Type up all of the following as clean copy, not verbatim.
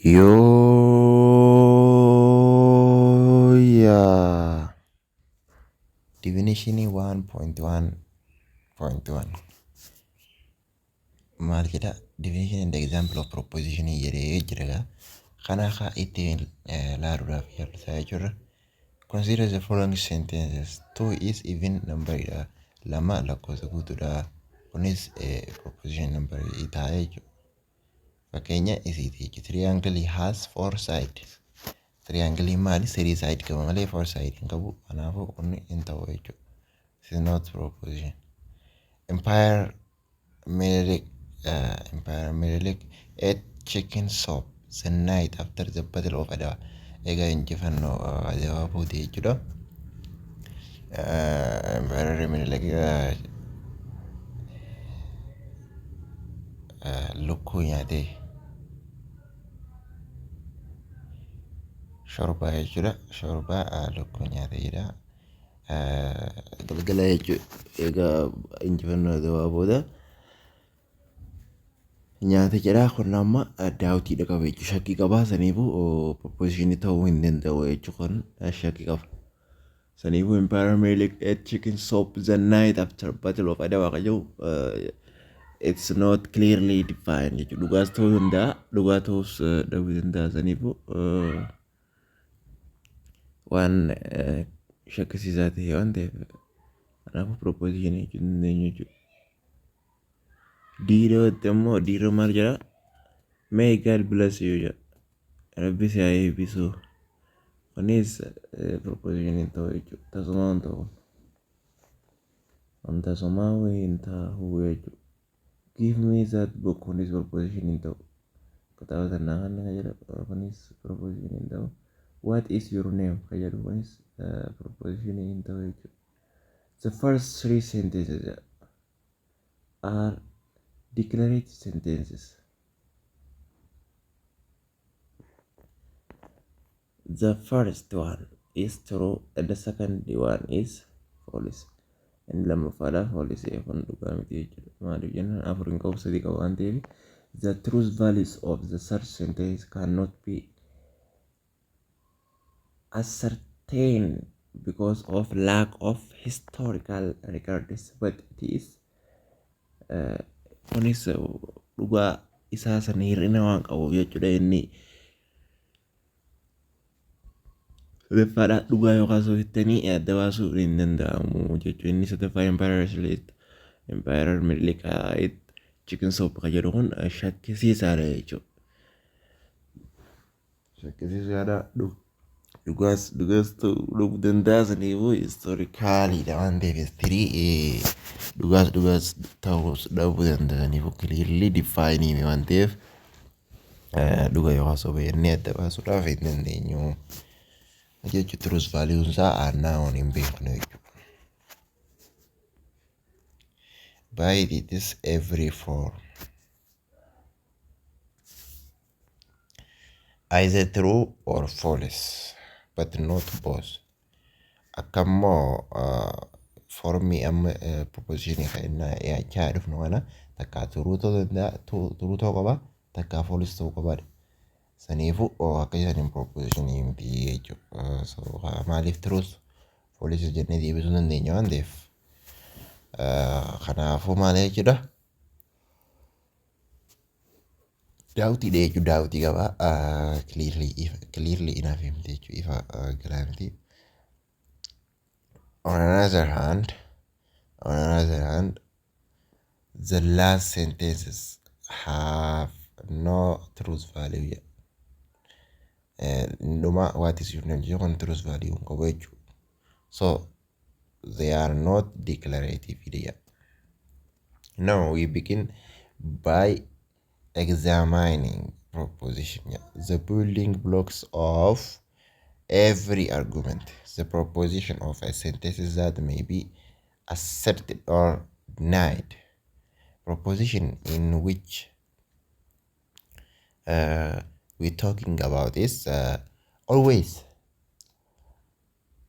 Yooyyaa! Definition 1.1.1 maal jedha? Definition and example of proposition jedhee jira egaa. Kana haa ittiin laaluudhaaf yaallu jechuudha. Consider the following sentences. Two is even number dha. Lama lakkoofsa guutuudha. Kunis proposition number ta'a jechuudha. Fakkeenya isiiti jechuudha. Triangle has four side. Triangle maali? Three side qaba malee four side hin qabu. Kanaafuu kun hin ta'u jechuudha. This is not proposition. Emperor Menelik ate chicken soup the night after the Battle of Adwa. Egaa injifannoo Adwaa booda jechuudha. Emperor Menelik lukkuu nyaatee shorbaa jechuudha. Shorbaa lukkuu nyaatee jira. Galgala jechuudha. Egaa injifannoo Adwaa booda nyaata jedhaa. Kun amma doubtiidha qaba jechuudha. Shakkii qabaa, saniifuu propositionii ta'uu hin danda'u jechuudha, kun shakkii qaba. Saniifuu Emperor Menelik ate chicken soup the night after Battle of Adwa kan jedhu it's not clearly defined jechuudha. Dhugaas ta'uu danda'a, dhugaa ta'uus dhabuu danda'a. Saniifuu waan shakkisiisaa ta'e waan ta'eef, kanaafuu propositionii jechuu hin dandeenyu jechuudha. Diirootti ammoo, diiroo maal jedhaa? "May God bless you" jedha. Rabbi si haa eebbisu. Kunis propositionii ta'u jechuudha. Tasumaa hin ta'u. Tasumaa hin ta'u jechuudha. "Give me that book" kunis propositionii hin ta'u. Kitaaba sana kan jedhu kunis propositionii hin ta'u. "What is your name" kan jedhu kunis propositionii hin ta'u jechuudha. The first three sentences are declarative sentences. The first one is true and the second one is false. Inni lammaffaadha false, kun dhugaa miti jechuudha. Maaliif jennaan, afur hin qabu, sadii qaba waan ta'eef. The truth values of the third sentence cannot be ascertained because of lack of historical records, but it is kunis dhugaa isaa sana hir'ina waan qabuuf jechuudha. Inni sadaffaadha dhugaa yookaan sofittanii adda baasuu hin danda'amu jechuudha. Inni sadaffaa Emperor Minilik chicken soup kan jedhu kun shakkisiisaadha jechuudha. Shakkisiisaadha, dhugaas dhugaas ta'uu danda'a. Saniifuu historicaliidha waan ta'eef, history dhugaas dhugaas ta'uus dhabuu danda'a. Saniifuu clearly define waan ta'eef, dhuga yookaan soba jennee adda baasuudhaaf hin dandeenyu jechuudha. Truth value isaa unknown, hin beeknu jechuudha. By its every form, either true or false, but not both. Akka immoo formii amma propositionii kan inni dhiyaachaa dhufnu kana takkaa true ta'uu danda'a, true ta'uu qaba, takkaa false ta'uu qabaadha. Saniifuu akka isaniin propositionii miti jechuudha. So maaliif trues false jennee deebisuu dandeenya waan ta'eef. Kanaafuu maal jechuudha? Doubtiidha jechuudha. Doubtii qaba. Clearly enough miti jechuudha. Ifa galaa miti. On another hand, the last sentences have no truth value jedha. Dhuma "What is your name" jedhu kun truth value hin qabu jechuudha. So they are not declarative jedha. Now we begin by examining proposition. The building blocks of every argument. The proposition of a sentence that may be accepted or denied. Proposition in which we're talking about is always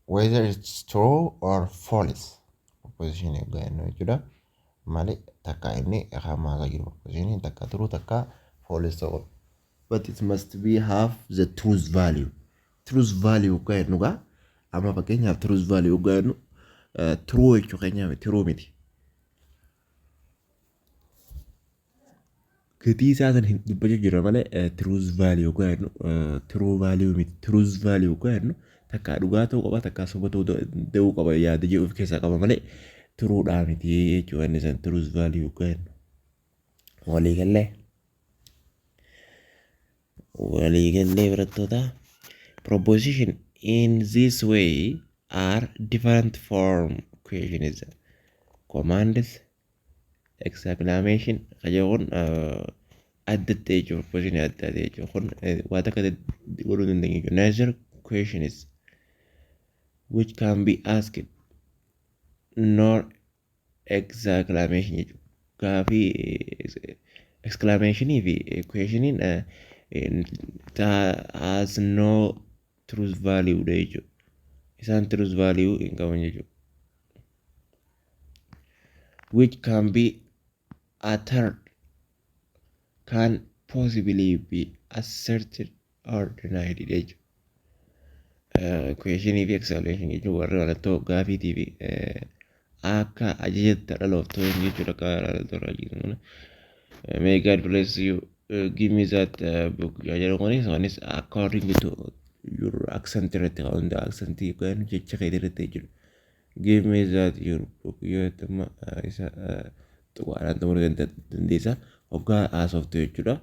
whether it's true or false. Proposition egaa jennu jechuudha. Maali takka inni hamaa jiru proposition takka true takka false ta'uu. But it must be have the truth value. Truth value hoggaa jennu gaa, amma fakkeenyaaf truth value hoggaa jennu true jechuu keenya miti, true miti. Gatii isaa san hin dubbachuu jira malee truth value hoggaa jennu true value miti. Truth value hoggaa jennu takkaa dhugaa ta'uu qaba, takkaa soba ta'uu qaba yaada jedhu of keessaa qaba malee truedhaa miti jechuudha inni san truth value hoggaa jennu. Waliigallee. Waliigallee barattoota. Proposition in this way are different form questions. Commands, exclamation kajeehuun adda ta'e jechuudha. Proposition adda ta'e jechuudha. Kun waa takka godhuu dandeenya jechuudha. Neither questions which can be asked nor exclamation jechuudha. Gaafii exclamationii fi questioniin has no truth value dha jechuudha. Isaan truth value hin qaban jechuudha. Which can be uttered can possibly be asserted or denied jechuudha. Questionii fi exclamation jechuun warri mallattoo gaafiitii fi akka ajajatti dhalooftuu jechuudha, akka dhalooftuu raajii. May God bless you. Give me that book. Jedhu kunis according to your accent irratti kan hundaa'u, accentii yookaan jecha kee irratti jechuudha. Give me that your book yoo jettuma isa tuqaadhaan xumuruu dandeessa. Hoggaa haasoftu jechuudha.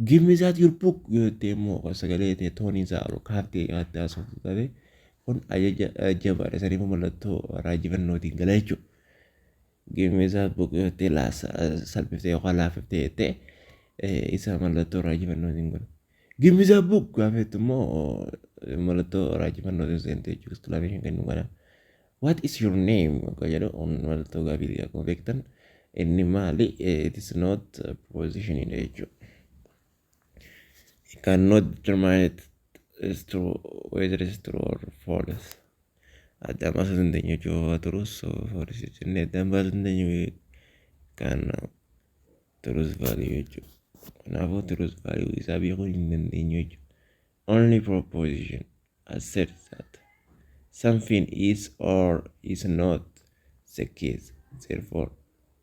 Give me that your book yoo jette immoo sagalee ta'e toonii isaa ol kaaftee haatti haasoftu taate, kun ajaja jabaadha. Saniifuu mallattoo raajifannootiin gala jechuudha. Give me that book yoo jettee salphiftee yookaan laaffiftee jettee isa mallattoo raajifannootiin godha. Give me that book gaafa jettu immoo mallattoo raajifannootiin seente jechuudha. Exclamation kennu kana. What is your name? Akka jedhu mallattoo gaafii akkuma beektan inni maali? It is not proposition jechuudha. You cannot determine it is true, whether it is true or false. Addaan baasuu dandeenya jechuudha. Truth or false jennee addaan baasuu dandeenyu kan truth value jechuudha. Kanaafuu truth value isaa beekuu hin dandeenyu jechuudha. Only proposition asserts that something is or is not the case. Therefore,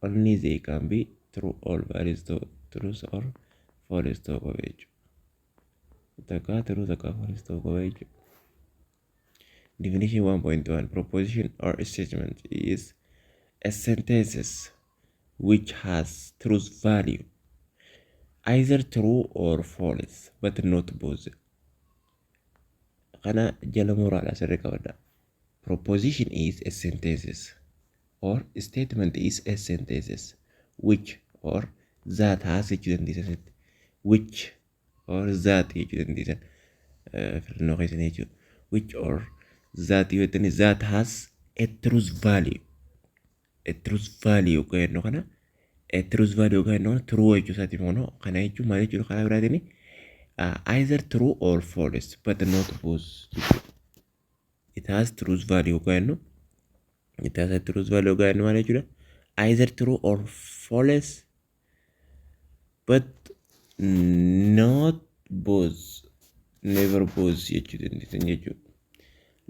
only they can be true or values to truth or false ta'uu qaba jechuudha. Takka true, takka false ta'uu qaba jechuudha. Definition 1.1. Proposition or statement is a sentence which has truth value, either true or false, but not both. Kana jala muraadha sirrii qabadha. Proposition is a sentence or statement is a sentence which or that has jechuu dandeessan, which or that jechuu dandeessan filannoo keessan jechuudha. Which or that yoo jettani, that has a truth value. A truth value kan jennu kana, a truth value kan jennu kana true jechuu isaati immoo kana jechuun maal jechuudha? Karaa biraatiin either true or false but not both jechuudha. It has truth value kan jennu, it has a truth value kan jennu maal jechuudha? Either true or false but not both, never both jechuu dandeessan jechuudha.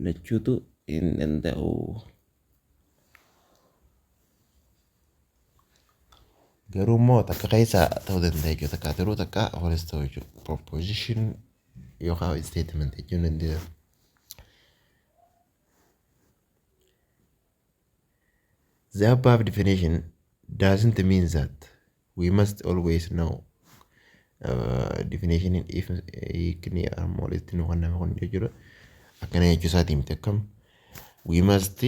Lachuutu hin danda'u. Garuu immoo takka keessa ta'uu danda'a jechuudha. Takka true, takka false ta'uu jechuudha. Proposition yookaan statement jechuun dandeessa. The above definition doesn't mean that we must always know definition if hiikni armaan olitti nu kenname kun jechuudha. Akkana jechuu isaatii miti akkam. We must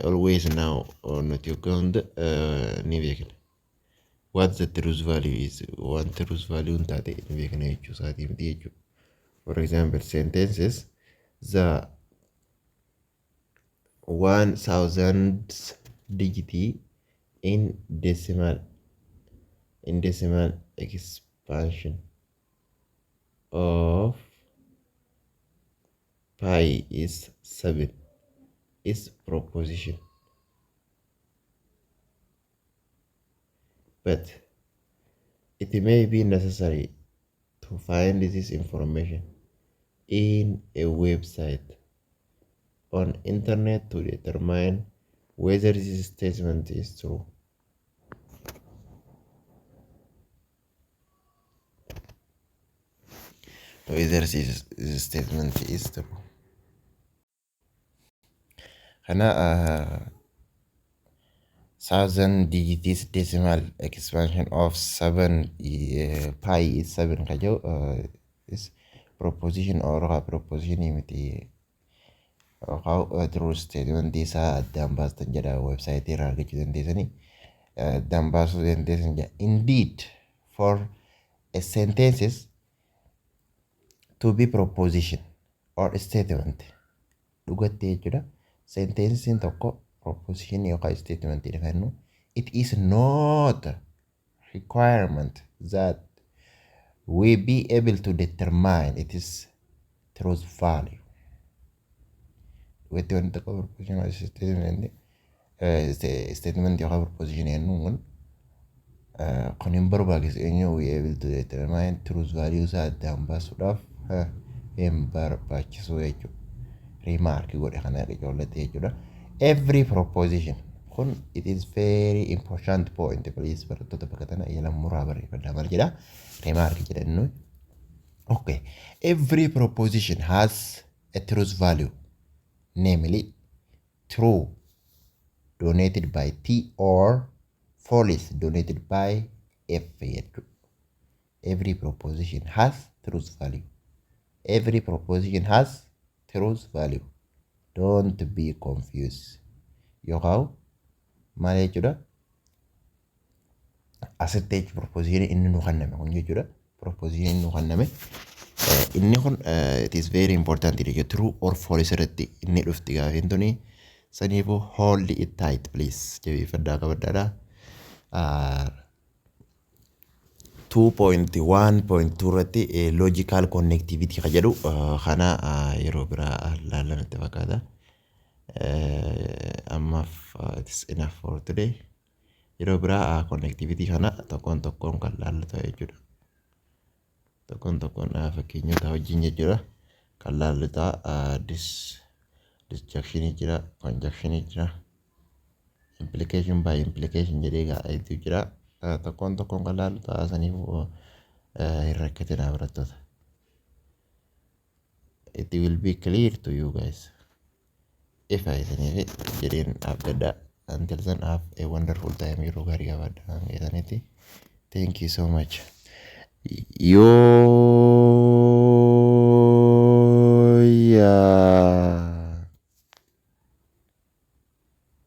always know, nuti hoggaa hunda ni beekna. What the truth value is, waan truth value hin taate ni beekna jechuu isaatii miti jechuudha. For example, sentences the 1000 digit in decimal expansion of pi is 7 is proposition, but it may be necessary to To find this information in a website on internet to determine whether this statement is true. Whether this statement is true. Kana thousand digits decimal expansion of seven pi is seven ka jedhu is proposition or proposition miti yookaan true statement isaa addaan baastan jedha, website irraa argachuu dandeessanii addaan baasuu dandeessan jedha. Indeed, for a sentences to be proposition or statement, dhugatti jechuudha. Sentensiin tokko proposition yookaan statement dha kan jennu. It is not requirement that we be able to determine its truth value. Dhugatti wanti tokko proposition or statement yookaan proposition jennuun kun hin barbaachisu eenyu we able to determine truth value isaa addaan baasuudhaaf hin barbaachisu jechuudha. Remark godhe kana ijoolletti jechuudha. Every proposition kun, it is very important point, please barattoota bakka tana jala muraa barreeffadhaa. Maal jedha? Remark jedha inni. Okay. Every proposition has a truth value, namely true denoted by T or false denoted by F jechuudha. Every proposition has truth value. Every proposition has truth value. Don't be confused. Yookaan maal jechuudha? Asitti jechuudha, proposition inni nu kenname kun jechuudha. Proposition inni nu kenname inni kun, it is very important jechuudha. True or false irratti inni dhufti gaafiin tuni. Saniifuu hold it tight, please. Jabeeffadhaa, qabadhaadha. 2.1.2 irratti logical connectivity ka jedhu kana yeroo biraa laallanatti fakkaata. Ammaaf it is enough for today. Yeroo biraa connectivity kana tokkoon tokkoon kan laallatu jechuudha. Tokkoon tokkoon fakkeenyota wajjin jechuudha. Kan laallu disjunction jira, conjunction jira, implication by implication jedhee hedduu jira. Tokkoon tokkoon kan laallu ta'a, saniif hin rakkatinaa barattoota. It will be clear to you guys. Ifa isiniif jedheen abdadha. Until then, have a wonderful time. Yeroo gaarii qabaadha hanga isanitti. Thank you so much. Yoo yaa.